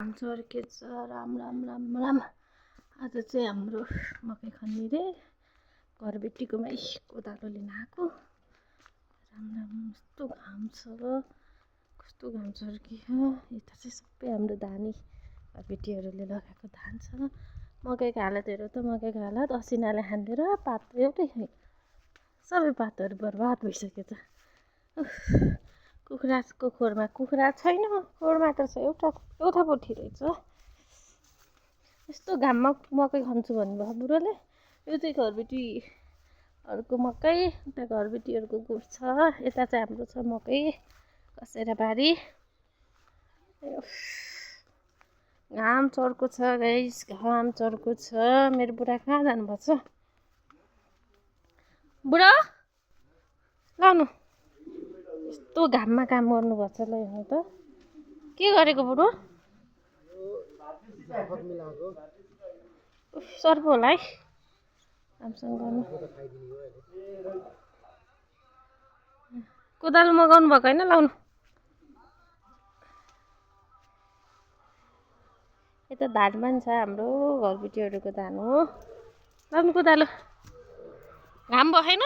घाम चर्केछ राम राम राम राम। आज चाहिँ हाम्रो मकै खन्ने रे घरबेटीकोमा कोदालो लिन आएको। राम राम कस्तो घाम छ, कस्तो घाम चर्कियो। यता चाहिँ सबै हाम्रो धानी घरबेटीहरूले लगाएको धान छ। मकैको हालत हेर त, मकैको हालत असिनाले हान्दिएर पात एउटै सबै पातहरू बर्बाद भइसक्यो त। कुखुराको खोरमा कुखुरा छैन, खोर मात्र छ, एउटा पोथी रहेछ। यस्तो घाममा मकै खन्छु भन्नुभयो बुढोले। यो चाहिँ घरबेटीहरूको मकै, उता घरबेटीहरूको गुठ छ, यता चाहिँ हाम्रो छ मकै कसेर बारी। घाम चर्को छ गाइस, घाम चर्को छ। मेरो बुढा कहाँ जानुभएको छ? बुढो लाउनु, यस्तो घाममा काम गर्नुपर्छ ल। यहाँ त के गरेको बुढो? सर्पो होला है राम्रोसँग गर्नु। कोदालो मगाउनु भएको होइन, लाउनु। यता धानमा नि छ हाम्रो घरबेटीहरूको धान हो। लाउनु कोदालो। घाम भएन?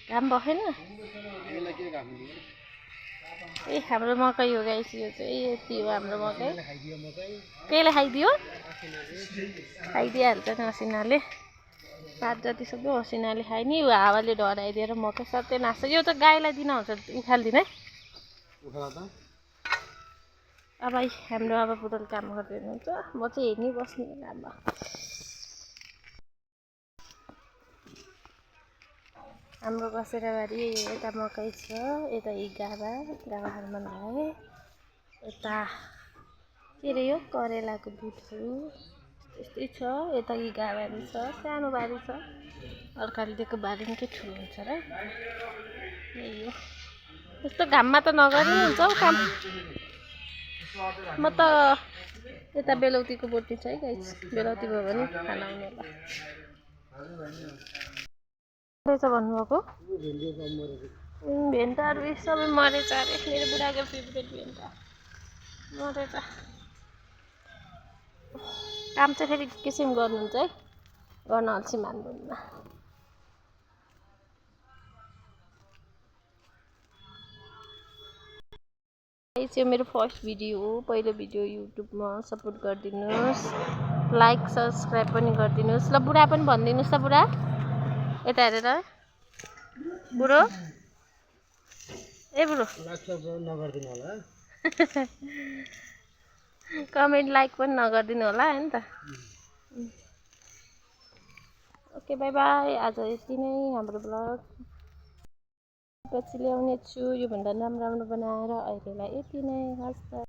घाम भएन? ए हाम्रो मकै हो गाइस, यो चाहिँ यति हो हाम्रो मकै। केले खाइदियो? खाइदिइहाल्छ नि असिनाले, पात जति सबै असिनाले खायो नि। हावाले ढराइदिएर मकै सत्य नाच्छ। यो त गाईलाई दिन आउँछ, उखालिदिनु है। अब हाम्रो अब बुढोले काम गर्दै हुनुहुन्छ, म चाहिँ हेर्नै बस्ने अब। हाम्रो कसेर बारी यता मकै छ, यता गावा हर्मन भयो, यता के अरे यो करेलाको बुटहरू यस्तै छ। यता गाबारी छ, सानो बारी छ। अर्काले बारी निकै ठुलो हुन्छ र। यही हो। यस्तो घाममा त नगर्ने हुन्छ हौ काम। म त यता बेलौतीको बोटी छ है गाइस, बेलौती भयो भने खाना आउनु होला। रहेछ भन्नुभएको भेन्टाहरू सबै मरेछ अरे। मेरो बुढाको फेभरेट भेन्टा मरेछ। काम चाहिँ फेरि किसिम गर्नुहुन्छ है, गर्न अल्छी मान्नुहुन्न। यो मेरो फर्स्ट भिडियो हो, पहिलो भिडियो युट्युबमा। सपोर्ट गरिदिनुहोस्, लाइक सब्सक्राइब पनि गरिदिनुहोस् ल। बुढा पनि भनिदिनुहोस् त, बुढा यता हेरेर। बुढो ए बुढो नगरिदिनु होला, कमेन्ट लाइक पनि नगरिदिनु होला होइन त। Okay by by. आज यति नै हाम्रो ब्लग। पछि ल्याउने छु योभन्दा राम्रो बनाएर। अहिलेलाई यति नै, हस् त।